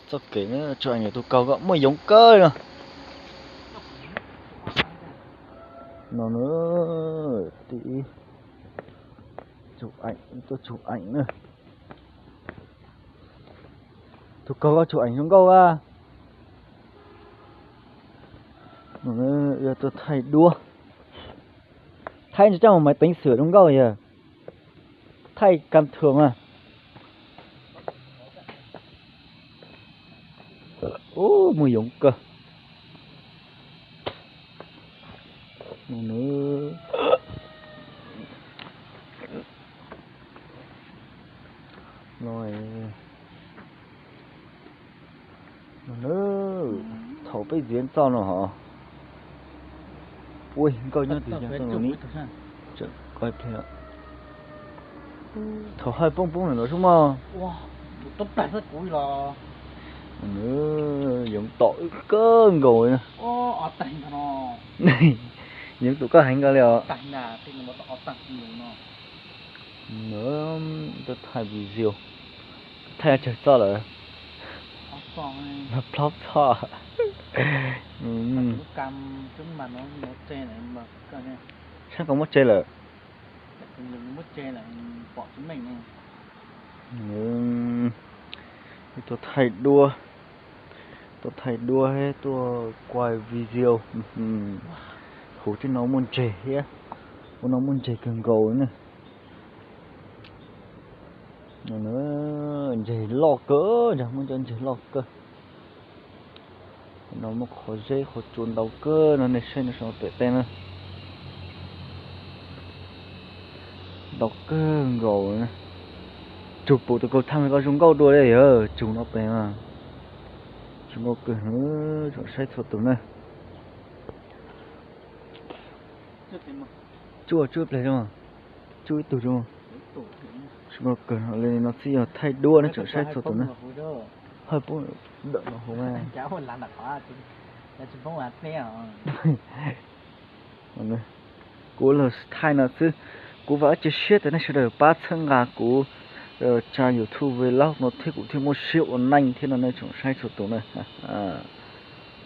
Txoj kev na, chụp ảnh tus kaug ko muaj yoov kawg no. No na, tib chụp ảnh, tuaj chụp ảnh na. Tus kaug ko chụp ảnh zoo nkauj a. Tuaj thaij duab. Thaij coj mus máy tính sửa zoo nkauj yog. Thaij cam thường a. Ub, muaj yoov kawg. Thaum peb txiav txoj no hos, ua nkauj nyob twg yog txoj no ni. Thaum hawj poob poob ntawm no xwb mog. Yoov tom wb kawg nkaus li. Yoov tom koj heev nkaus li os. Tuaj thaij video, thaij tsawg txoj lawm? Plaub txoj. Saib koj muab tseg lawm. Tuaj thaij duab, tuaj thaij duab thiab tuaj quay video. Huv tej no muaj ntseg thiab, ua no muaj ntseg kawg nkaus li na. Ntseg loj kawg, muaj cov ntseg loj kawg. No muaj qhov zeb qhov tsua ntau kawg no, nej saib no saum pem teb na. Ntau kawg nkaus. Tsug pum tus kaug thaj ko zoo nkauj dua li yog tsug no pem. Zoo nkauj kawg, tsoom saib txhua tus na. Tsuj tsuj pliag zoo, tsuj ib tug zoo. Zoo nkauj kawg li no xwb yog thaij duab na tsoom saib txhua tus na. Hawj poob ntawm no huv. Kuv los thaij no xwb. Kuv vam thiab cia siab tias nej sawv daws pab txhawb nqa kuv tsab YouTube vlog no thiab kuv thiaj muaj siab ua neej thiab no nej tsoom saib txhua tus na.